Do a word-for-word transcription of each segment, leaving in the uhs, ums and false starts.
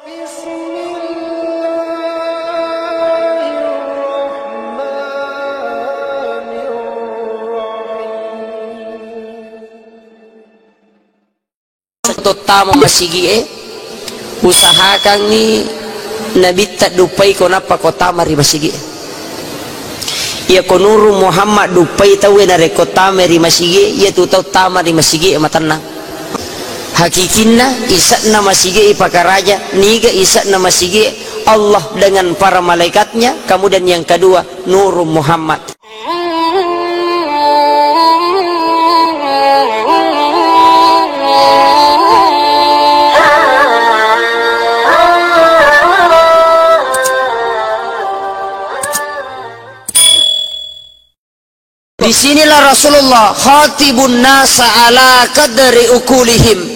Bismillahirrahmanirrahim. Tottama masigi'e, usahakangngi nabitta duppaiko nappa ko tama ri masigi'e. Iyako Nurung Muhammad duppai tauwe narekko tama ri masigi'e, iyatu tau tama ri masigi'e matennang. Hakikinna, ise'na masigi'e ipakaraja, niga ise'na masigi'e? Allah dengan para malaikatnya, kemudian yang kedua, Nurung Muhammad. Di sinilah Rasulullah khatibun nasa ala qadri uqulihim.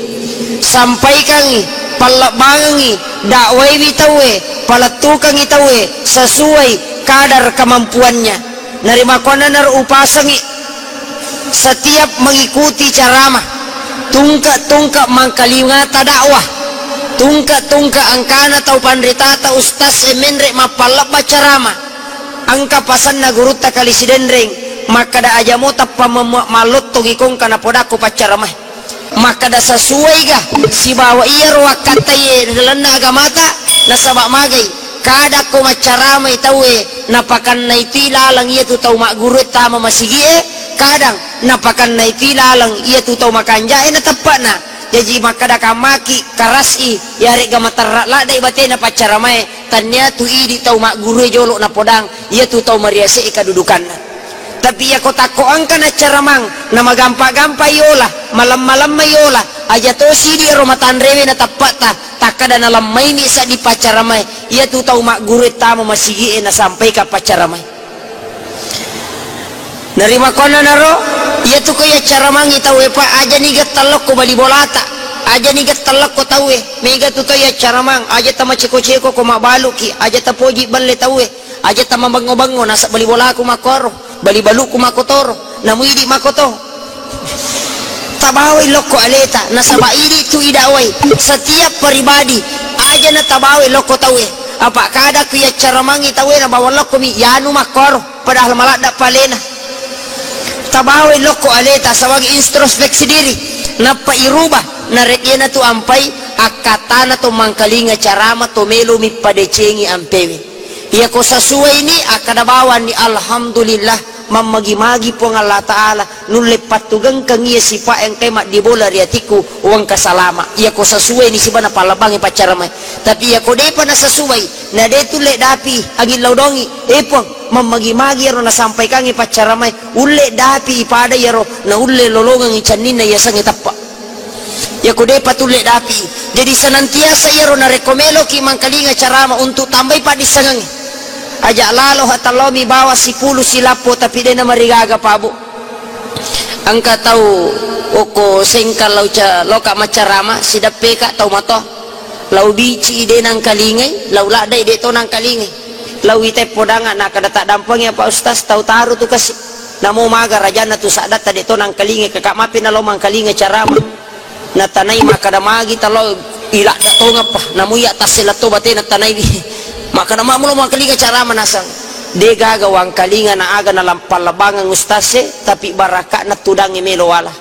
Sampaikangngi, pallebbangengngi, dakwaiwi tauwe, palettukengngi tauwe sesuai kadar kemampuannya. Narimakkuannanaro upasengngi setiap mengikuti ceramah, tungke-tungke mangkalingata dakwah, tungke-tungke engkana tau panritata, ustaz e menre mappallebba ceramah. Engka pasanna gurutta Kali Sidenreng, makkeda, "Aja mo tappa memmua-, mallottongi kongka napodakko paccaramae." Makkeda, "Sesuaiga sibawa iyaro wakkattaiye ri lalenna agamata?" Nasaba magai, kadang ko maccaramai tauwe, napakannai ti laleng iyatu tau maggurue tama masigie, kadang napakannai ti laleng iyatu tau makanjae na teppa'na. Jaji makkeda kammaki, karas'i, iyare'ga materra laddai batena paccaramae, tannia tu idi tau maggurue jolo napodang, iyatu tau mariase'i kadudukanna. Tapi iyako takko engka naccaramang, namagampa-gampa yola, malemma-lemma yola, aja tosi idi ero matanrewe na teppa'ta, takkada nalemmaimi seddi paccaramae, iyatu tau maggurue tama masigie nasampaika paccaramae. Narimakkuannanaro, iyatu ko yaccaramangngi tauwe, Pak, aja niga tellokko bali bolata, aja niga tellokko tauwe, mega tu tau yaccaramang, aja tamaceko-ceko ko mabbaluki, aja tapoji balle tauwe, aja tamabengngo-bengngo, nasaba bali bolaku makkoro, bali baluku makkotoro, namu idi makkoto. Tabawai lokko aleta, nasaba idi tu idawai, setiap pribadi, aja natabawai lokko tauwe, apa kada ku yaccaramangngi tauwe nabawa lokkomi, yanu makkoro. Padahal maladda palena. Tabawai lokko aleta sebagai introspeksi diri, nappa irubah, narekko iyanatu ampai akkatana to mangkalinga carama to melomi padecengi ampewe. Iyako sasuwaini akkada bawanni, alhamdulillah, mammagi-magi Puang Allah Ta'ala, nulle pattugengkeng iya sipa engkae maddibola ri atikku, wengka salama. Iyako sasuwaini siba napallebbangi paccaramae. Tapi iyako depa nasasuwai, na de tulle dapi angin laudongi, e Puang, mammagi-magi iyaro nasampaikangngi paccaramae, ulle dapi pada iyaro, naulle lolongengngi cenninna yasengnge teppa. Iyako depa tulle dapi. Jadi senantiasa iyaro narekko meloki mangkalinga carama untuk tambai paddissengengnge. Aja lalo hatallaomi bawa sipulu silappo tapi de namarigaga pabu. Engka tau okko Sengkang lau ca-, loka maccarama, sideppeka tau matoa. Lau bici de nangkalingai, lau laddai de to nangkalingai. Lau itai podanga nakada taddampengi apa ustaz, tau taru tu kasi. Namo maga rajanna tu saddatta de to nangkalingai, kaka mapi nalo mangkalingai carama. Natanai makkada magi talo iladda tongappa, namu iya tassela to batena tanaiwi. Makkada mamulo mangkalinga carama nasang. De gaga wangkalinga na aga nalampallebangeng ustaz e, tapi barakakna tudangnge melo wala.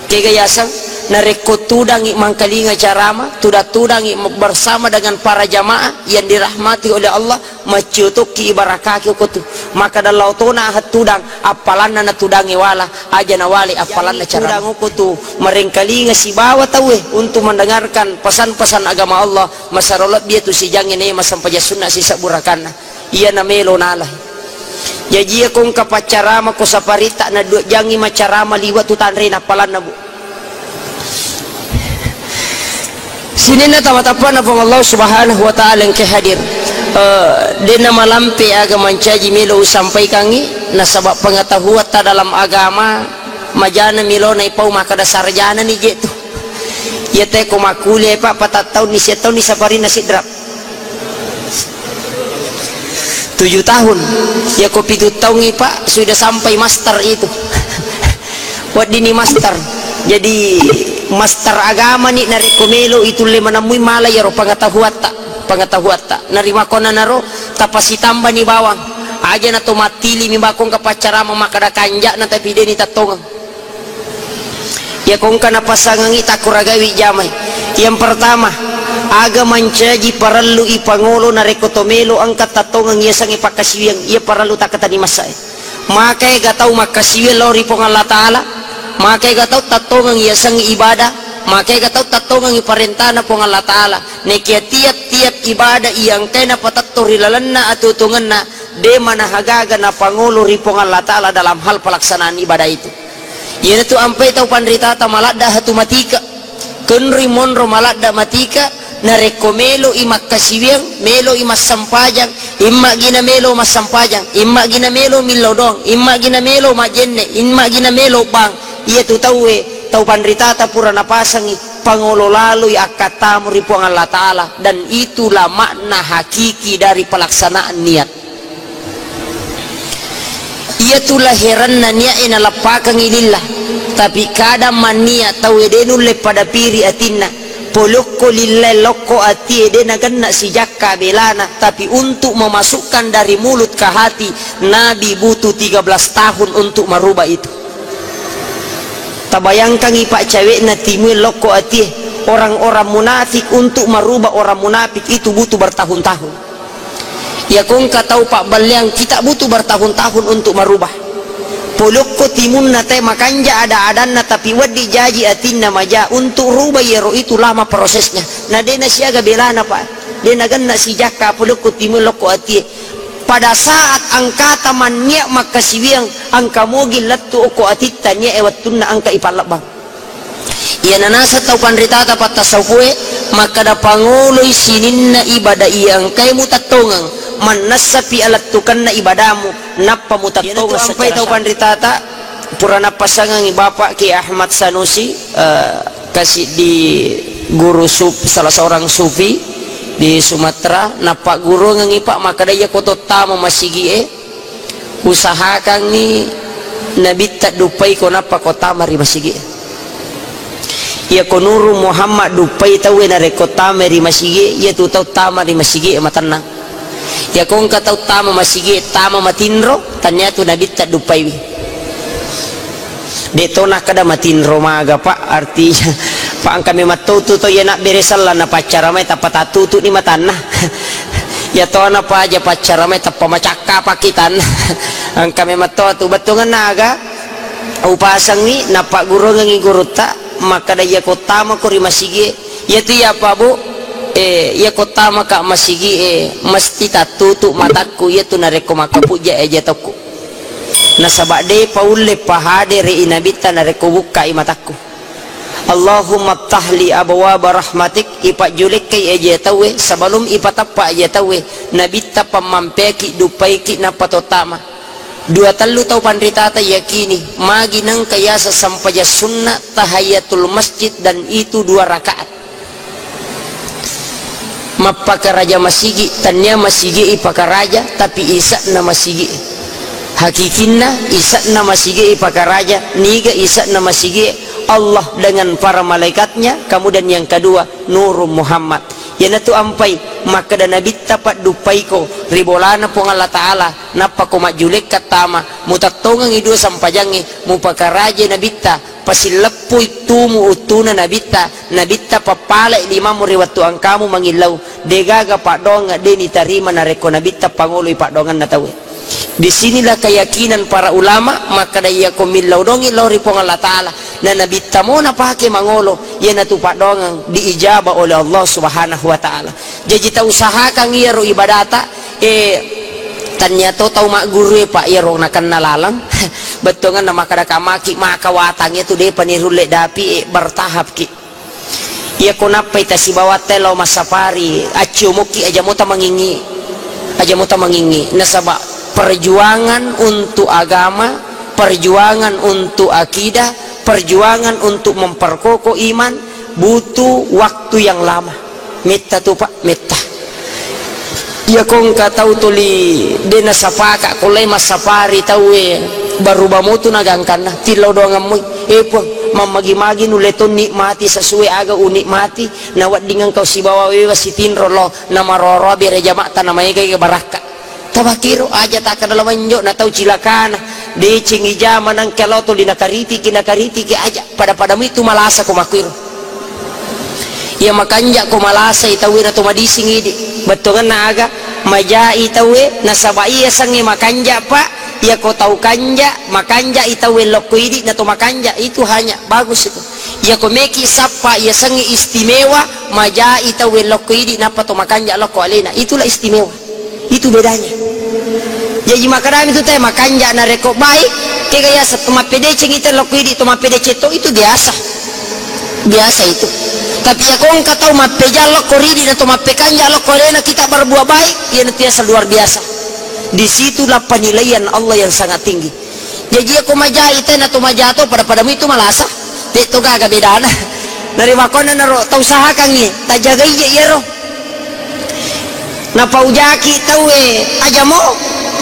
Kega yaseng, narekko tudangi mangkalinga carama, tudang-tudangi bersama dengan para jamaah yang dirahmati oleh Allah, maccio tokki ibarakaki okko tu. Makkada lao tona aha tudang, appalanna na tudangnge wala, aja nawale appalanna carama. Tudang okko tu, marengkalinga sibawa tauwe untuk mendengarkan pesan-pesan agama Allah, masaro lebbi tu sijangnge ne massempajang sunna sisebbu rakanna. Iyana melo nalai. Jaji iya ko engka paccarama ko saparitta na dua jangngi maccarama liwa tu tanre nappalanna, Bu. Sininna tama tappana Puang Allah Subhanahu wa Ta'ala engke hadir. Eh, denna malampe aga mancaji melo usampaikangngi, nasaba pengetahuatta dalam agama majana melo naipau makkada sarjana ni je tu. Iya te ko makkuliah, Pak, patattaunni, siattaunni saparinna sidrap. Tujuh tahun. Ya ko pitu taungngi, Pak, sudah sampai master itu. Weddinni master. Jadi, Master agamani narekko melo itulle manemmui mala iyaro pengetahuatta, pengetahuatta. Narimakkonanaro tapasitambani bawang. Aja na to mattili mi bakongka paccarama makkada kanja'na tapi deni tattongeng. Iya kongka napasangengi takkuragawi jamai. Yang pertama, aga mancaji parellu ipangolo narekko to melo engka tattongeng iyasengnge pakkasiwiang, iya parellu takkatani massae. Makaega tau makkasiwiang lao ri Puang Allah Ta'ala, makaega tau tattongeng iyasengnge ibadah, makaega tau tattongeng iparentana Puang Allah Ta'ala. Nekia tiap-tiap ibadah iya engkae napatetto ri lalenna atuo-tuongenna, de manahagaga napangolo ri Puang Allah Ta'ala dalam hal pelaksanaan ibadah itu. Iyanatu ampai tau panritata maladda hatu matika. Kenri monro maladda matika, narekko melo i makkasiwiang, melo i massempajang, imma gina melo massempajang, imma gina melo millau doang, imma gina melo majenne, imma gina melo bang. Iyatu tauwe, tau panritata pura napasangi pangolo laloi akkattamu ri Puang Allah Ta'ala, dan itulah makna hakiki dari pelaksanaan niat. Iyatu laheranna niae naleppakengngi lillah, tapi kadang mannia tauwe de nulle pada piri atinna, polokko lillae lokko atie de nagenna sijakka belana, tapi untuk memasukkan dari mulut ke hati, Nabi butuh tiga belas tahun untuk merubah itu. Tabayangkangngi, Pak, cawe'na timue lokko atie. Orang-orang munafik untuk merubah orang munafik itu butuh bertahun-tahun. Iya kongka tau pabballeang, kita butuh bertahun-tahun untuk merubah. Polokko timunna te makanja ada-adanna, tapi wedding jaji atinna maja untuk rubah, iyaro itu lama prosesnya. Na de nasiaga belana, Pak. De nagenna sijakka polokko timue lokko atie. Pada saat engkata mannia makkasiwiang, engka mogi lettu okko atitta niae wettunna engka ipallebbang. Iyana naseng tau panritata pattasaupue makkada pangoloi sininna ibadah iya engkae mutattongeng, mannessapi alettukenna ibadamu, nappa mutattongeng. Iyanatu ampai secara tau syar'i. Panritata pura nappasangengi Bapak Kiai Ahmad Sanusi, eh, kasiddi guru sup-, salah seorang sufi di Sumatera, nappagguruangengi, Pak, makkada iyako tottama masigi'e, usahakangngi nabitta duppaiko nappa ko tama ri masigi'e. Iyako Nurul Muhammad duppai tauwe narekko tama ri masigi'e, iyatu tau tama ri masigi'e matennang. Iyako engka tau tama masigi'e, tama matinro, taniatu nabitta duppaiwi. De to nakkeda matinro maga, Pak, artinya, Pak, engka memang totu to iya nabbere selleng napaccaramai tappa tattutu'ni matanna. Iya to napaja paccaramai tappa macakka pakkitanna. Engka memang to tu bettuangenna aga upasengngi, nappagguruangengngi gurutta makkeda, iyako tamako ri masigi'e, iyatu iya, Pak, Bu, eh, iyako tamaka masigi'e, mesti tattutu matakku, iyatu narekko makkapujja eja tokku. Nasaba de paulle pahadere'i nabitta narekko bukkai matakku. Allahumma ftahli abwaba rahmatik, ipajjulekkai eje tauwe, sebelum ipatappa eje tauwe, nabitta pammampeaki, duppaiki, nappa tottama. Dua tellu tau panritata yakini, magi nengka yaseng sempajang sunna tahiyatul masjid dan itu dua rakaat. Mappakaraja masigi, tania masigi ipakaraja, tapi ise'na masigi. Hakikinna, ise'na masigi ipakaraja, niga ise'na masigi, Allah dengan para malaikatnya, kemudian yang kedua, Nurul Muhammad. Iyanatu ampai, makkeda nabitta padduppaiko ri bolana Puang Allah Ta'ala, nappa ko majjulekka tama, mutattongengi dua sempajangnge, mupakarajai nabitta, pasilleppui tumu uttuna nabitta, nabitta pappalai limamu ri wettu engkamu mangillau, degaga paddoangeng de nitarima narekko nabitta pangoloi paddoangenna tauwe. Disinilah keyakinan para ulama makkeda iyako millau dongi lao ri Puang Allah Ta'ala, na nabitta mo napake mangolo, iyanatu paddoangeng diijabah oleh Allah Subhanahu wa Ta'ala. Jaji tausahakan iyaro ibadata, eh, tania to tau magguru e, Pak, iyaro nakenna laleng, bettuangenna makkeda kamaki maka watang itu depa nirulle dapi, eh, bertahap ki. Iyako nappai tasibawatta lao massafari, acciomokki aja mota mangingi, aja mota mangingi. Nasaba perjuangan untuk agama, perjuangan untuk akidah, perjuangan untuk memperkokoh iman butuh waktu yang lama. Metta tu, Pak, metta. Iyako engka tau tuli de nasapaka ko lai massafari tauwe, baru bamotu nagangkanna, tillau doangammui. Eh, Puang, mammagi-magi nulle to nikmati sesuai aga unikmati, nawedding engkau sibawa wewa sitinro lo, namaroro bere jama'ta namaega-ega barakka. Tabakiro aja takkada lawanjo na tau cilakana, deceng ijama nangka lo tuli nakaritiki, nakaritiki aja, pada-padamu itu malasa ko makuiro. Iya makanja ko malasai tauwe na to madising idi. Bettuangenna aga? Majai tauwe, nasaba iya sengnge makanja, Pak. Iya ko tau kanja, makanja i tauwe lokko idi na to makanja, itu hanya bagus itu. Iya ko meki sappa, iya sengnge istimewa, majai tauwe lokko idi nappa to makanja lokko alena. Itulah istimewa. Itu bedanya. Jaji makkedami tu teh makanja narekko baik, kega yaseng to mappedeceng ite lokko idi to mappedeceng to itu biasa. Biasa itu. Tapi ya ko engka tau mappejang lokko ridi na to mappekanja lokko alena kita berbuat baik, iya nanti yaseng luar biasa. Disitulah penilaian Allah yang sangat tinggi. Jaji iya ko majai tena to majato pada-padamu itu malasa. Te to gaga bedana. Narimakonna naro tau usahakangngi, tajagai je iyaro. Napaujaki tauwe ajamo,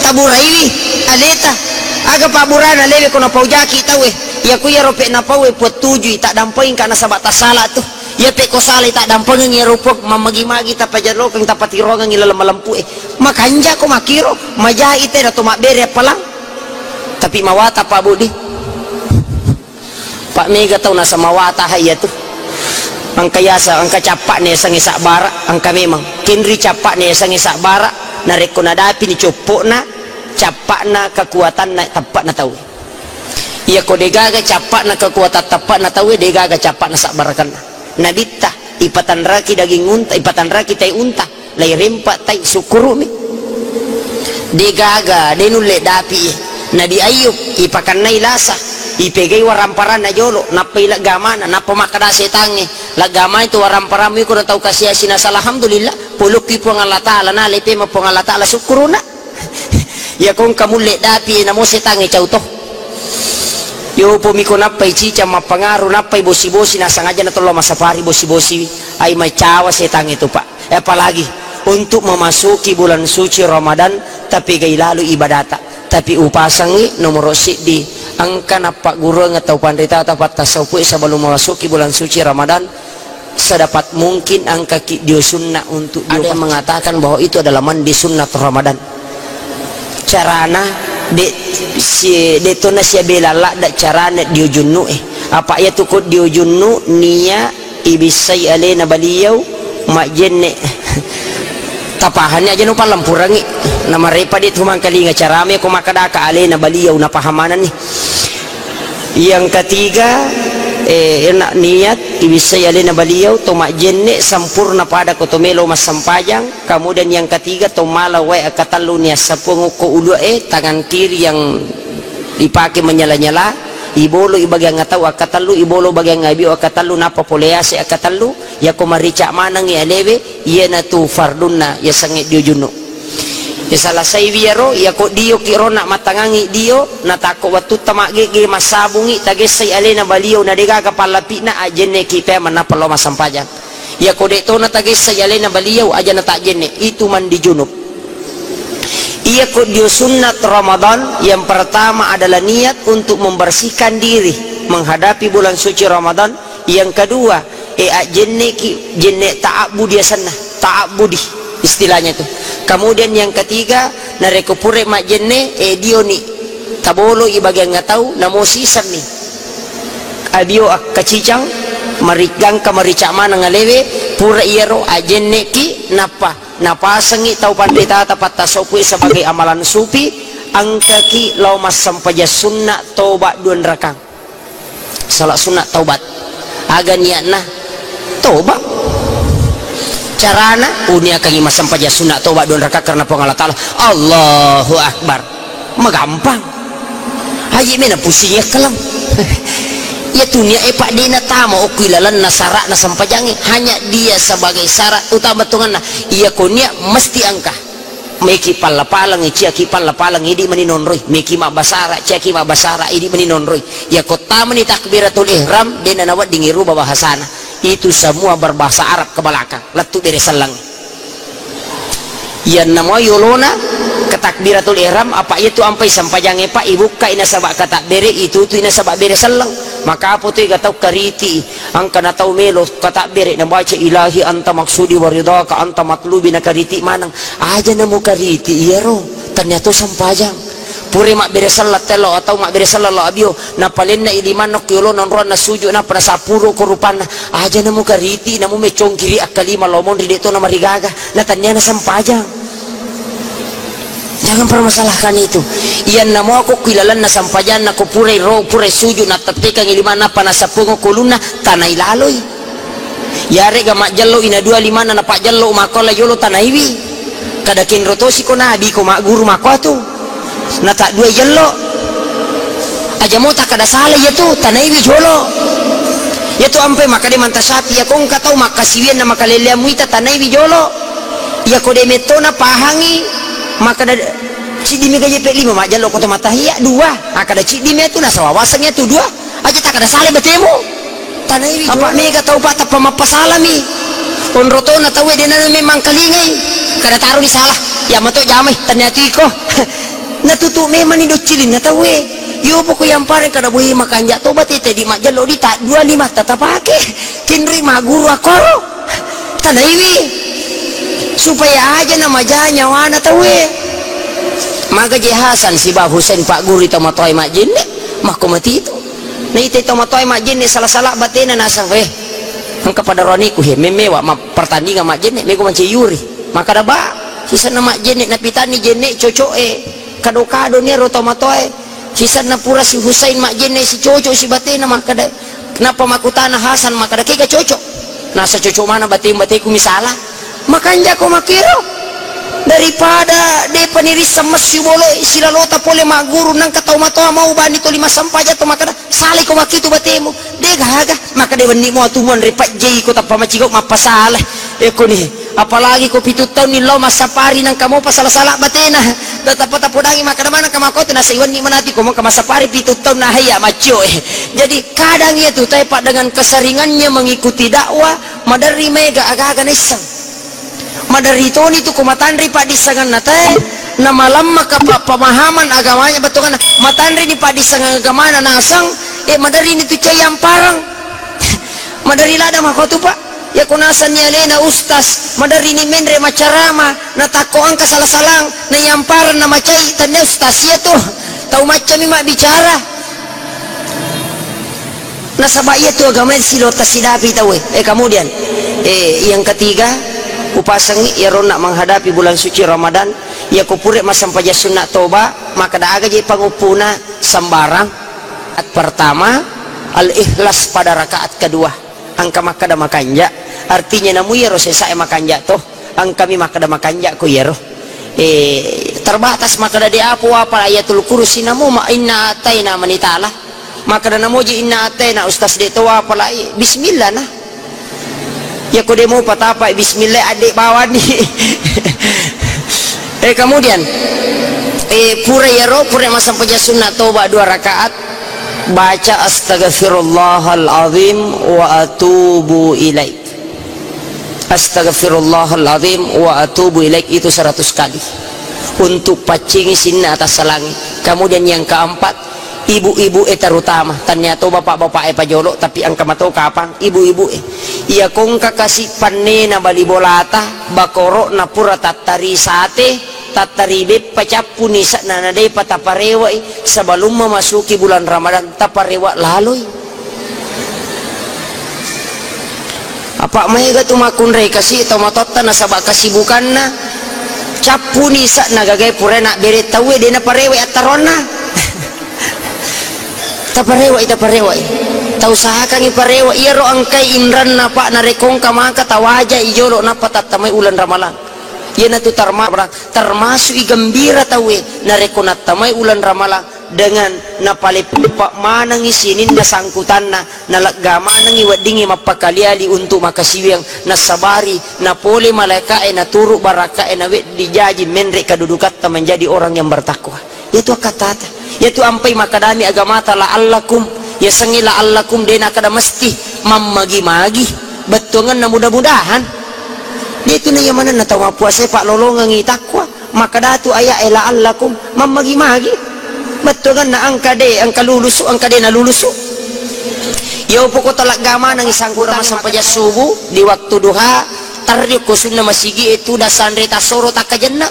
taburaiwi aleta. Aga pabburana lewe ko napaujaki tauwe. Iya ku iyaro pe napauwe puattujui, taddampengka nasaba tasala tu. Iya pe ko salai taddampengengngi iyaro puang mammagi-magi tapajalokeng tapatirongengngi laleng malempu e. Makanja ko makiro, majai tena to mabbere appalang. Tapi mawata Pak Budi. Pak mega tau naseng mawata ha iya tu. Engka yasa, engka cappa'na yasengnge sabbara, engka memang. Kenri cappa'na yasengnge sabbara, narekko nadapini coppo'na, cappa'na kekuatanna teppa'na tau. Iya ko degaga cappa'na kekuatan teppa'na tau, degaga cappa'na sabbarakenna. Nabitta, ipatanraki daging unta, ipatanraki tai unta. Lairempa tai sukkuru'mi. De gaga, de nulle dapi. Nabi Ayub ipakannai lasa, ipegai waramparanna jolo, nappa ileggamana, nappa makkeda setangnge, leggamai tu waramparammu iko na tau kasiasi nasala, alhamdulillah, polokki Puang Allah Ta'ala, nalai pema Puang Allah Ta'ala sukkuru'na. Iya ko engka mulle dapi, namo setangnge cau to. Yopo miko nappai cicang mappangaru, nappai bosi-bosi, nasangaja na tollo masafari bosi-bosi, ai macawa setangnge tu, Pak. Eh, apalagi untuk memasuki bulan suci Ramadan, tapi gai lalu ibadata. Tapi upasangngi nomoro siddi, engka nappagguruang tau panritata pattasaupue sebelum memasuki bulan suci Ramadan, sedapat mungkin engkaki dio sunna untuk dio. Ada yang mengatakan bahwa itu adalah mandi sunnat Ramadan. Carana, de, si, de tona siabela ladda carana dio junnu e. Apa iya tu ko dio junnu nia ibissai alena baliau majjenne. Tapahanni aja nu pallampurangi. Namarepa de tu mangkalinga carame ko makkadaka alena baliau napaham manenni. Yang ketiga, eh, ena niat ibissai alena baliau to majjenne sempurna pada ko to melo massempajang. Kemudian yang ketiga, to mala wae akkatellu ni assapuang okko ulua e, tangan kiri yang dipake menyala-nyala, ibolo i bagiang atau akkatellu, ibolo bagiang abio akkatellu, nappa pole yase akkatellu, yako marica manengngi alewe, iyanatu fardunna yasengnge dio junnu. Isalesaiwi iyaro, yako dio ki rona mattangangngi dio, natakko wattutta maggegge massabungi, tagessai alena baliau nadegaga pallapi'na, ajjenne ki pea manappa lao massempajang. Iyako de' tona tagessai alena baliau, aja natajjenne, itu mandi junub. Iyako dio sunnat Ramadan, yang pertama adalah niat untuk membersihkan diri menghadapi bulan suci Ramadan. Yang kedua, e, ajjenneki, jenne ta'abbudi asenna, ta'abbudi istilahnya itu. Kemudian yang ketiga, narekko pura majjenne, e, dioni tabolo i bagianna tau, namo sisemmi abio akkacicang, mari-, gangka marica maneng alewe, pura iyaro ajjenneki, nappa napasengngi tau panritata pattasopu'i sebagai amalan sufi, engkaki lao massempajang sunna toba dua rakang. Salat sunna taubat. Aga niatna? Toba. Carana, uniakangi massempajang sunna toba dua rakang karena Puang Allah Ta'ala. Allahu Akbar. Magampang. Haji mena pusing ya kelem. Ya tu niat e, Pak, dena tama okui lalenna syaratna sempajangnge. Hanya dia sebagai syarat utama tongenna. Iya ko niat mesti engka. Meki palla-palang, ciaki palla-palang, idi mani nonroi. Meki mabbasara, ciaki mabbasara, idi mani nonroi. Ya ko tamani takbiratul ihram, dena nawedding iruba bahasana. Itu semua berbahasa Arab ke belakang. Lettu bere selleng. Iyanna mua yolona ketakbiratul ihram, apa iyatu ampai sempajangnge, Pak, ibukkai nasaba katabbere, itutui nasaba bere selleng. Maka apa tu ega tau kariti, angka na tau melo katabbere nabaca ilahi anta maksudi wa ridhaka anta matlubi, nakariti maneng. Aja namu kariti iyaro, tannia to sempajang. Pura mabbere selleng tello atau mabbere selleng lo abio, napalenna i limanna ko yolona onroanna sujud, nappa nasappuro ko rupanna. Aja namu kariti, namu meccongkiri akkalima lo monri, de to namarigaga, na tannia nasempajang. Jangan permasalahkan itu. Iyanna mua ko ku ilalenna sempajanna, ko purai ro, purai sujud, nattettekangi limanna, nappa nasappuro ko ulunna, tanai laloi. Yarega majjello ina dua limanna napajjello makkola yolo, tanaiwi. Kada kenro tosi ko nabi ko magguru makkoatu. Nata dua jello. Aja mota kada sala iyatu, tanaiwi jolo. Iyatu ampe makkeda manta sapi, iya ko engka tau makkasiwian na makaleleang muita, tanaiwi jolo. Iya ko de metto na pahangi, makkeda ciddi mega jepe lima majjello ko to matahia, dua. Akkeda ciddi metu nasawawasengngi atu dua. Aja takkeda sala batemu. Tanaiwi apa jolo. Mega tau, Pak, tappa mappasalami. Onro tona tauwe de nana memang kalingai. Kada taroni salah. Ya mato jamai, tania tu iko. Natutu memang ni doccilinna tauwe. Yo poko yang pareng kada boe makanja to bate tedi majjello di ta dua lima tata pake. Kinri maguru akoro. Tanaiwi. Supaya aja na maja nyawana tauwe. Maga je Hasan siba Husain, Pak Guru, tau matoai majjenne. Makko mati itu. Naitai tau matoai majjenne sala-sala batena nasang, "Weh, engka pada roniku he, memmewa ma-, pertandingan majjenne, mego mance yuri." Makkeda ba, sisenna majjenne, napitanni jenne cocok e. Kado-kado ni ero tau matoae. Sisenna pura si Husain majjenne si cocok si batena, makkeda. Nappa makkutana Hasan, makkeda, "Kega cocok?" Nasa cocok mana bateng-, bateku misala. Makanjako makkiro. Daripada depa nirisseng messu bolo silalota pole magguru, nangka tau matoa mau bani toli massempajang to makkeda, "Salai ko makkitu batemu." De gaga, makkeda, "Wenni mo atu muanre pajjei ko tappa macigau mappasala." Ekko ni, apalagi ko pitu taunni lao massapari nangka mopa sala-sala batena. Tetappa tapodangi makkeda maneng ka makkotu, nasai wenni manati ko mengka massapari pitu taun nahaiya maccio e. Jadi kadang iya tu tae, Pak, dengan keseringannya mengikuti dakwah, maderri maega aga-aga naisseng. Maderri toni tu ko matanri paddissenganna tae, na malamma ka pa-, pemahaman agamanya bettuanna. Matanri ni paddissengan agamana naseng, e, maderri ni tu cai amparang. Maderri ladang makkotu, Pak. Yako nasenni alena ustaz, maderri ni menre macarama, natakko engka sala-salang, na yamparang na macai, tannia ustaz iya tu. Tau maccami mabbicara. Nasaba iya tu agamae silo tasidapi tauwe. Eh, kemudian, eh, yang ketiga, upasengngi iyaronna menghadapi bulan suci Ramadan, yako pura massempajang sunna toba, makkeda aga je panguppuna sembarang. Pertama, al-ikhlas pada rakaat kedua. Engka makkeda makanja, artinya namu iyaro sesae makanja to. Engkami makkeda makanja ko iyaro. Eh, terbatas makkeda de apo apa Ayatul Kursi, namu ma inna ataina manitala. Makkeda namuji inna ataina, ustaz, de to apa lai. Bismillah na. Ya ko de mu patapa bismillah adde bawani. Eh, kemudian, eh, pura iyaro, pura massempajang sunna toba dua rakaat, baca astaghfirullahal azim wa atubu ilaik. Astaghfirullahal azim wa atubu ilaik itu seratus kali. Untuk paccingi sinna atas salangi. Kemudian yang keempat, ibu-ibu e terutama, tannia to bapak-bapak e pajolo, tapi engka mato kapang ibu-ibu e. Iya kongka kasi pannena bali bolata, bakoro na pura tattari sate, tattari beppa, cappuni sa na, na depa taparewai sebelum memasuki bulan Ramadan, taparewa laloi. Apa maega tu makkunrai kasi tau matotta nasaba kasibukanna, cappuni sa na gagai purai nabbere tauwe de naparewai attaronna. Taparewai, taparewai. Tausahakangi parewa iyaro engkai inranna, Pak, narekko engka maka tawaja i jolo nappa tattamai uleng Ramalang. Iyanatu tarma-, termasuk i gembira tauwe narekko nattamai uleng Ramalang dengan napaleppa manengi sininna sangkutanna, nalegga manengi weddingngi mappakali-ali untuk makasiwiang, nasabari napole malaeka'e, naturu baraka'e, naweddi jaji menre kadudukatta menjadi orang yang bertakwa. Iyatu akkattata. Iyatu ampai makkedami agamata la'allakum, yasengnge la'allakum de nakkeda mesti, mammagi-magi, bettuangenna mudah-mudahan. De tu na iya manenna tau mappuasae, paklolongengngi takwa. Makkeda tu aya'e, "La'allakum," mammagi-magi. Bettuanna engka de, engka lulusu, engka de nalulusu. Iya upoko talagga manengngi sangkura massempajang subuh di waktu duha, terri ko sunna masigi'e tu dasanre tassoro takkajenna.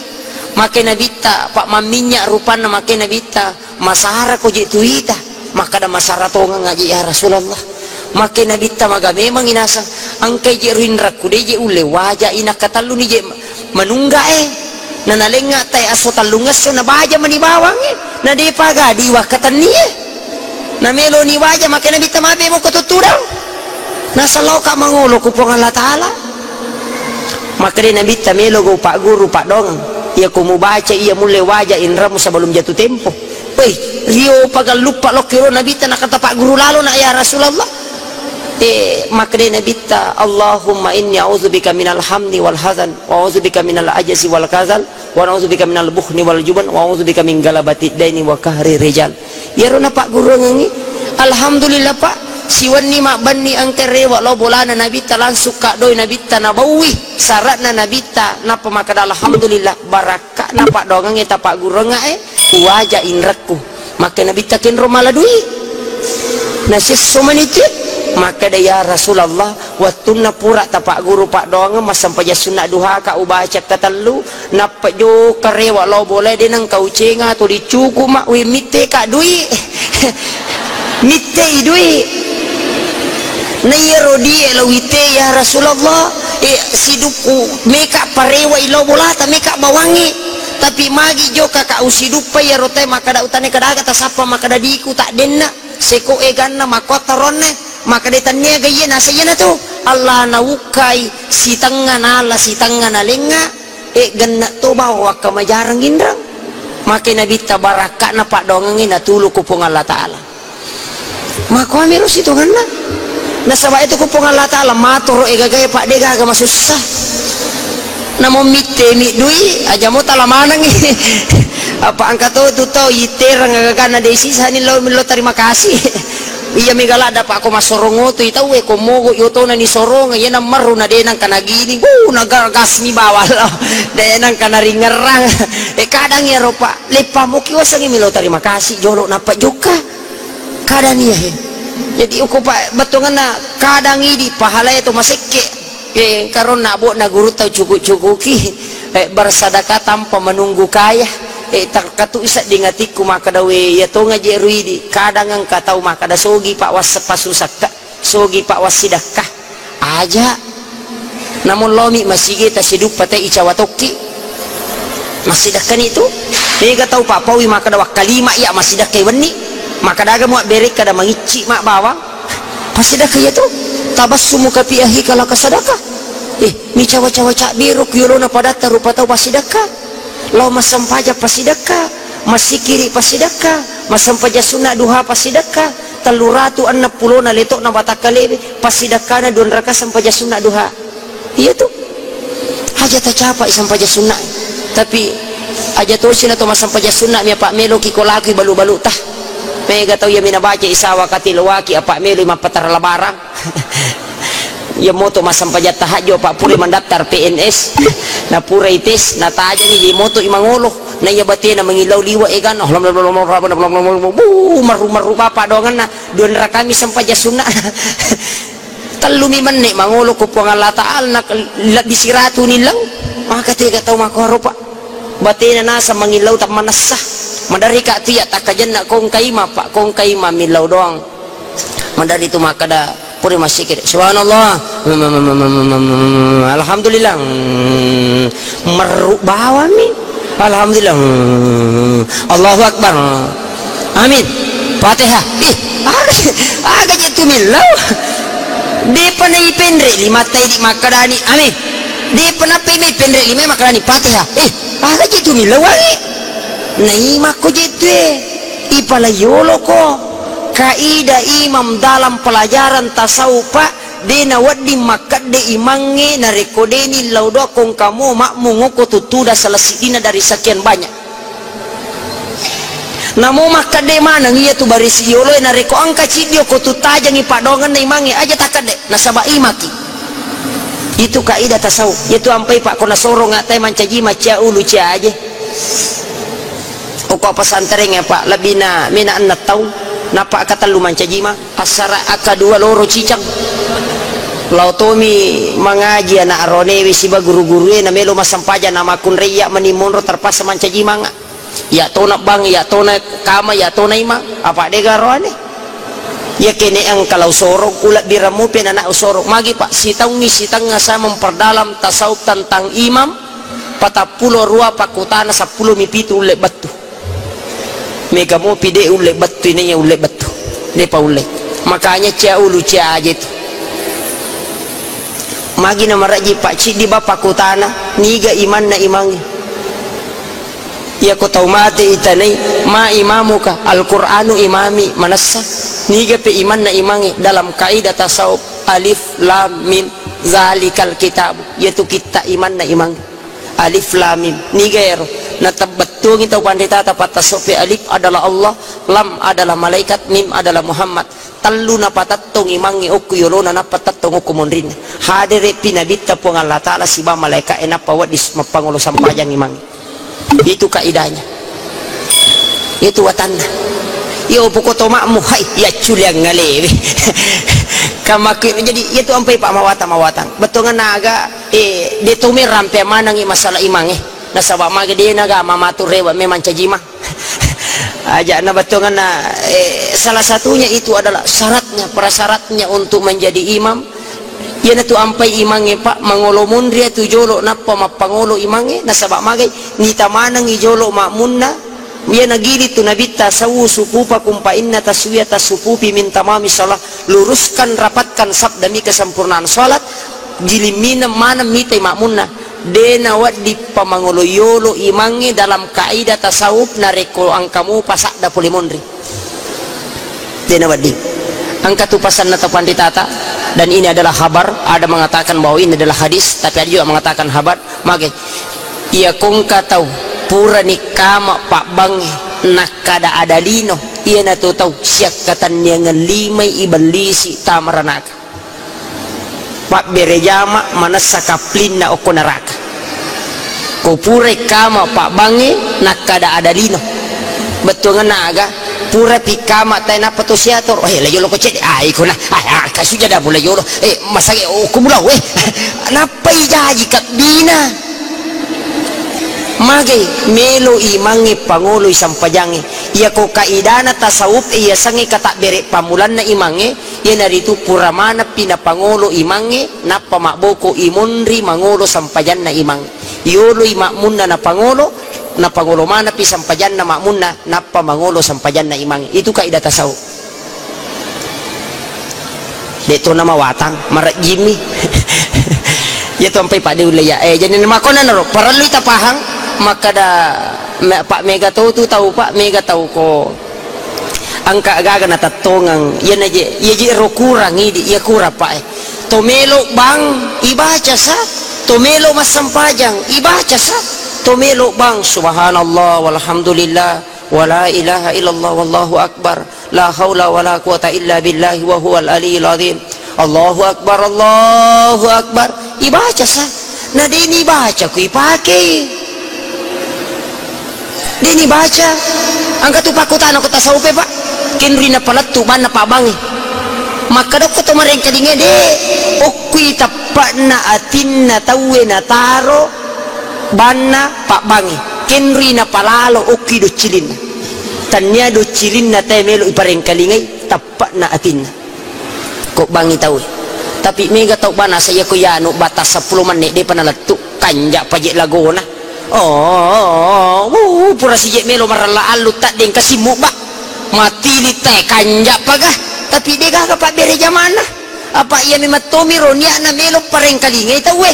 Make nabitta, pak mamminnya rupanna, make nabitta, "Masara ko je tu ita?" Makkeda, "Masara tongeng aje ya Rasulullah." Makke nabitta, "Maga memang inasang, engkai je ruinrakku, de je ulle waja ina katalluni je manungga e. Na nalengnga tae asso tallung esso na baja mani bawang e. Na depa gadi wakkatenni e. Na melo ni waja." Makke nabitta, "Mabe moko tuttudang. Nasalloka mangolo ku Puang Allah Ta'ala." Makkeda nabitta, "Melo go pak guru, pak dongeng. Iya ko mubaca iya mulle waja inramu sebelum jatuh tempo." Woi, rio pagalluppa lokki ro nabitta nakata pak guru lalo na ya Rasulullah. Eh, makkeda nabitta, "Allahumma inni a'udzubika minal hamni wal hazan, wa a'udzubika minal ajzi wal kasal, wa a'udzubika minal bukhni wal juban, wa a'udzubika min galabatid daini wa qahrir rijal." Iyaro napagguruangengngi, alhamdulillah, Pak, siwenni mabbenni engka rewe lao bolana nabitta, langsung kaddoi nabitta, nabaui sara'na nabitta, nappa makkeda, "Alhamdulillah, barakka'na paddoangengnge tapagguruangngae, kuwaja inrekku." Makke nabitta, "Kenro mala dui?" Nasiesso maniki, makkeda, "Ya Rasulullah, wettunna pura tapagguru paddoangeng massempajang sunna duhaka ubaca katellu, nappa jokka rewe lao bolae, de nengka ucenga tuli cuku ma, wi mitteka dui." Mittei dui. Na iyaro die lo wite, "Ya Rasulullah, eh, sidukku meka parewai lao bolata, meka bawangngi. Tapi magi jokka ka usiduppa iyaro tae makkeda utane kedaga tasappa makkeda diku tak denna." Seko eganna makkuatta ronne, makkeda tennia ga iye nasa iyana tu. Allah nawukkai sitengnga nala, sitengnga nalengnga, e genne to bawa wakkamajareng inreng. Make nabitta barakka'na paddoangengnge natulu ku Puang Allah Ta'ala. Makkuami ro sitongenna. Nasaba itu ku Puang Allah Ta'ala matoro egagae, Pak, de gaga masussa. Namo mittemi dui, aja mo tala manengngi. Apa engka to tu tau itereng agagana de sisani lo, lo terima kasih. Iya mega ladda, Pak, ko masorongo tu itau e, ko mogo yotona ni sorong, iya namarru na de nangka nagini, wuh, nagargas mi bawang lo. De nangka naringerang. E kadang iyaro, Pak, leppa moki wasengngi melo terima kasih jolo nappa jokka. Kadang iya he. Jadi uku, Pak, bettuangenna kadang idi pahalae to masekke. Eh, karonna abbo'na gurutta cuku-cukuki, eh, bersedekah tanpa menunggu kaya. Eh, terkatu isa di atikku makkeda, "We, iya tonga je ruidi, kadang engka tau makkeda, sogi Pak was pasusakka, sogi Pak was sidakka." Aja. Namun lomi masigi ta siduppa te icawa tokki. Masidakkani tu. Mega tau Pak paui makkeda, "Wakkalima iya masidakkai wenni." Makkeda aga mua berek kada mangicci ma bawang. Pasidakka iya tu, tabassumuka fi akhika laka sadakah. Eh, micawa-cawa cabbiru ku yolona padatta rupa tau pasidakka. Lao massempajang pasidakka, massikiri pasidakka, massempajang sunna duha pasidakka, tellu ratu enneng pulona letokna watakkalewe pasidakkana dua raka sempajang sunna duha. Iya tu. Aja tacapai sempajang sunna. Tapi aja tosi na to massempajang sunna mi apa meloki ko lakui balu-balu ta. Mega tau iya mina baca isawa kati lowaki apa melo mappatara labarang. Iya moto massempajang tahajud apa pura mandaftar P N S. Na pura ites, na tajani di moto imangolo. Na iya batena mangillau liwa egan. Bu, marru-marru bapa doanganna. Dua rakami sempajang sunna. Tellumi menne mangolo ko Puang Allah Ta'ala, na lebbi siratu nillau. Maka tega tau makkoro, Pak. Batena naseng mangillau tammanessa. Maderri ka tu iya takkajenna kongkaima, Pak, kongkaima millau doang. Maderri tu makkeda pura massikiri, "Subhanallah." Alhamdulillah. Merru bawami. Alhamdulillah. Allahu Akbar. Amin. Fatihah. Ih, aga, aga je tu millau. Depa naipenre limatta idi makkedani, "Amin." Depa nappai mai penre lima makkedani, "Fatihah." Ih, aga je tu millau wangi. Naimakko je tu e. Ipala yoloko. Kaidah imam dalam pelajaran tasawuf, Pak, de nawedding makkedde imangnge narekko de nillau doa kongkamo makmum oko tuttuda salah siddina dari sekian banyak. Namo makkedde maneng iya tu barisi yoloe narekko engka ciddi oko tuttajengi paddoangenna imangnge, aja takkedde, nasaba imaki. Itu kaidah tasawuf. Itu ampai, Pak, ko nasorong atai mancaji macca ulu ciaje. Okko pesantren ya, Pak, lebih na mena enam tahun, napa katellu mancaji ma, asara akadua loro cicang. Lao tomi mangaji anak aronewe siba guru-gurue, na melo massempajang, na makunreia meni monro terpaksa mancaji manga. Iya tona bang, iya tona kama, iya tona imang, apa dega roane? Iya kene engka lau sorong, ulebbirammu pe nana usorong. Magi, Pak, sitaungngi sitengnga saya memperdalam tasawuf tentang imam, patappulo rua pakkutana, seppulo mi pitu ulle bettu. Mega mopi de ulle bettu, inaiya ulle bettu. De pa ulle. Makanya cia ulu cia aje tu. Magi na maraji, Pak, ciddi ba pakkutana, niga imanna imangi. Iyako tau mate itanai, ma imamuka, Al-Qur'anu imami, manessa. Niga pe imanna imangi dalam kaidah tasawuf, alif lam mim, zalikal kitabu. Iyatu kitta imanna imangi. Alif lam mim. Niga ero? Natebbettuangi tau panritata pattasope, alif adalah Allah, lam adalah malaikat, mim adalah Muhammad. Tellu napatettong imangnge okko yolona, nappa tettong okko monrinna. Hadere pi nabitta Puang Allah Ta'ala siba malaika'e, nappa wedding mappangolo sampajang imangnge. Itu kaidahnya. Itu watanna. Iyo poko toma'mu, hai, yacculiang ngalewe. Kamaku, jadi itu ampai, Pak, mawatang-mawatang. Bettuanna aga, eh, de tome rampe manangi masalah imangnge. Nasaba mage dena ga mamatu rewa memang cajima. Aja na bettuanna, eh, salah satunya itu adalah syaratnya, prasyaratnya untuk menjadi imam. Iyanatu ampai imangnge, Pak, mangolo monri atu jolo nappa mappangolo imangnge, nasaba magai nita manengi jolo makmunna. Iya nagili tu nabitta, "Sawwu sufufakum fa inna taswiyata sufufi min tamami shalah." Luruskan, rapatkan saf demi kesempurnaan salat. Giling mineng maneng mitai makmunna. De nawedding pamangolo yolo imangnge dalam kaidah tasawuf narekko engka mupa sadda pole monri. De nawedding. Engka tu pasanna tau panritata, dan ini adalah khabar, ada mengatakan bahwa ini adalah hadis, tapi ada juga mengatakan khabar. Mage, iya kongka tau purani kama pabbangnge nakkada ada lino, iyanatu tau siakkatenniangeng limai ibellisi tamaranaka. Pabbere jama manessa kaplinna okko naraka. Ko purai kama pabbangnge nakkada ada lino. Bettuanna aga? Pura pi kama tae nappa to siator. Eh, la jolo ko cedde. Ah, iko na. Ah, ah, kasu jada pula jolo. Eh, masage okko mula we. Nappa ijaji kabbina. Magai melo imangnge pangoloi sampajangnge. Iyako kaidana tasawuf e, iya sangnge katabbere pammulanna imangnge, iyanaritu pura maneppi napangolo imangnge, nappa mabboko imonri mangolo sampajanna imangnge. Yoloi makmunna napangolo, napangolo maneppi sampajanna makmunna, nappa mangolo sampajanna imangnge. Itu kaidah tasawuf. De to namawatang, marejjimmi. Iya to ampai padde ulle ya. Eh, jadi makonna naro, parellui tapahang, makkada me-, Pak, mega tau tu tau, Pak, mega tau ko engka gaga natettongeng. Iya naje, iya je ro kurang idi, iya kurang, Pak, eh. To melo bang, ibaca sa. To melo massempajang, ibaca sa. To melo bang, subhanallah, walhamdulillah, wala ilaha illallah, wallahu akbar. La haula wala quwata illa billahi wa huwal aliyyil azim. Allahu akbar, Allahu akbar. Ibaca sa. Na deni baca ku ipake. Deni baca. Engka tu pakkutana ko tasawufe, Pak. Kenrui napalettu banna pabbangnge. Makkadokko to marengkalinga de. Okkui tappa'na atinna tauwe nataro banna pabbangnge. Kenrui napalalo okkui doccilinna. Tannia doccilinna tae melo iparengkalingai, tappa'na atinna. Ko bangi tauwe. Tapi mega tau bana saya ko yanu batas seppulo menit depa nalettu, kanja paje lagona. Oh, uh, pura sije melo marella allu taddeng kasimmu ba. Matili tae kanja paga. Tapi de gaga pabbere jamana. Apa iya memang tomiro niatna melo parengkalingai tauwe.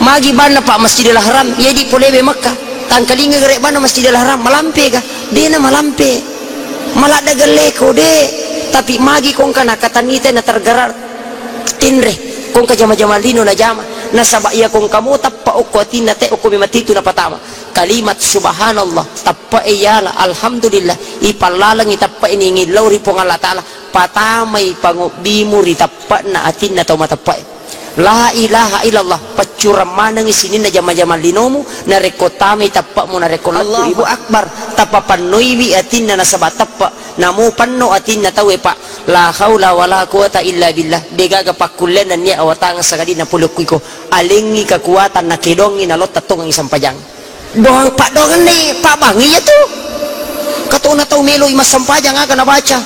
Magi banna, Pak, Masjidil Haram, iya di polewe Mekka. Tangkalinga gare banna Masjidil Haram, malampe ga? Dena malampe. Maladda gelleko, de. Tapi magi kongka nakatannita na tergerar tinre. Kongka jama-jama lino na jama. Nasaba iya kongka mo tappa okko atinna te okko memang titu napatama. Kalimat subhanallah, tappa e yala, alhamdulillah, ipallalengi tappa ini ngillau ri Puang Allah Ta'ala. Patamai pangobbimu ri teppe'na atinna tau mateppe'e. La ilaha illallah, peccurang manengngi sininna jama-jamang linomu, narekko tamai teppe'mu, narekko lettu. Allahu Akbar. Tapapennoiwi atinna nasaba teppe', namo penno atinna tauwe, Pak. La haula wala quwata illa billah. Degaga pakkulle nennia awatangeng sagadinna pole okko iko. Alengngi kekuatan nakedongngi nalotta tongengngi sempajang. Doang, paddoangenni pabbangi iyatu. Katona tau meloi massempajang aga nabaca.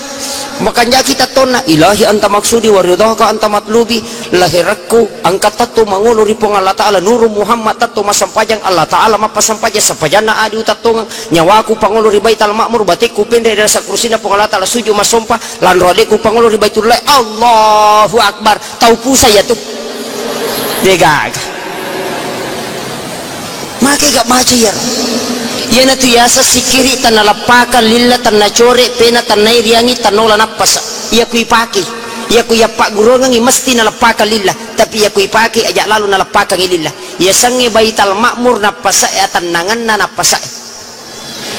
Makanjaki tattonna, "Ilahi anta maksudi wa ridhaka anta matlubi." Laherekku, engka tatto mangolo ri Puang Allah Ta'ala, Nuru Muhammad tatto massempajang, Allah Ta'ala mappasempajang, sempajanna adi utattongeng, nyawaku pangolo ri Baital Ma'mur, batekku penre ri rasa kursinna Puang Allah Ta'ala, suju massompa, lanro adekku pangolo ri Baitullah, Allahu Akbar, tau pusa iyatu. Degaga. Makega baca iyaro. Iyanatu yaseng sikiri tennaleppakang lilla, tennacore pena, tennairiangi, tennola nappasa. Iya ku ipake, iya ku yappagguruangengngi mesti naleppakang lilla, tapi iya ku ipake aja lalo naleppakangngi lilla. Yasengnge Baital Ma'mur nappasa'e atennangenna nappasa'e.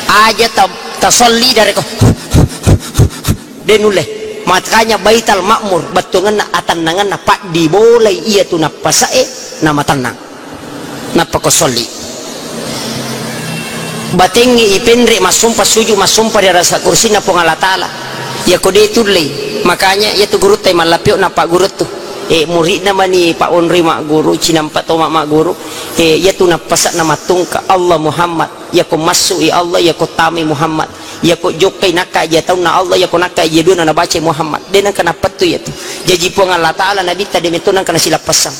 Aja ta-, tasolli dareko. De nulle. Makanya Baital Ma'mur bettuangenna atennangenna paddibolai iyatu nappasa'e namatennang. Nappa ko solli. Batengngi ipenre massompa suju massompa ri rasa kursinna Puang Allah Ta'ala. Iyako de tullei, makanya iyatu gurutta mallapio nappa guruttu. E, muridna mani Pak Onri magguru, cinampa toma magguru. E, iyatu nappasa'na mattungka Allah Muhammad. Iyako massu'i Allah, iyako tamai Muhammad, iyako jokkai nakka aja taunna Allah, iyako nakka aja duana nabacai Muhammad. De nengka nappettu iyatu. Jaji Puang Allah Ta'ala Nabitta de metto nengka nasilappessang.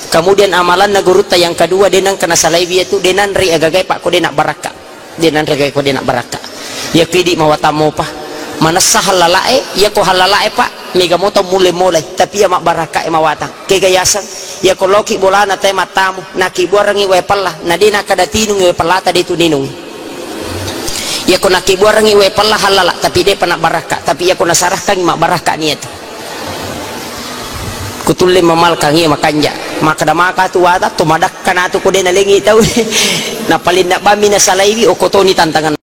Kemudian amalanna gurutta yang kedua de nengka nasalaiwi iyatu, de nanre agagae Pak ko de nabbarakka. De nanre agagae ko de nabbarakka. Iyako idi mawatang mopa. Manessa hallala'e, iyako hallala'e Pak, mega moto mulle molai, tapi iya mabbarakka e mawatang. Kega yaseng, iyako loki bolana tae mattamu, nakibuarengngi wae pella, na de nakkada tinungngi wae pellata de tu ninungngi. Iyako nakibuarengngi wae pella hallala, tapi depa nabbarakka, tapi iyako nasarahkangngi mabbarakka niatu. Kutulle mamalkang iya makanja. Makkada maka tu wata, to madakka natu ko de nalengngi tau. Napalinna bammi nasalaiwi, okko toni tantangan.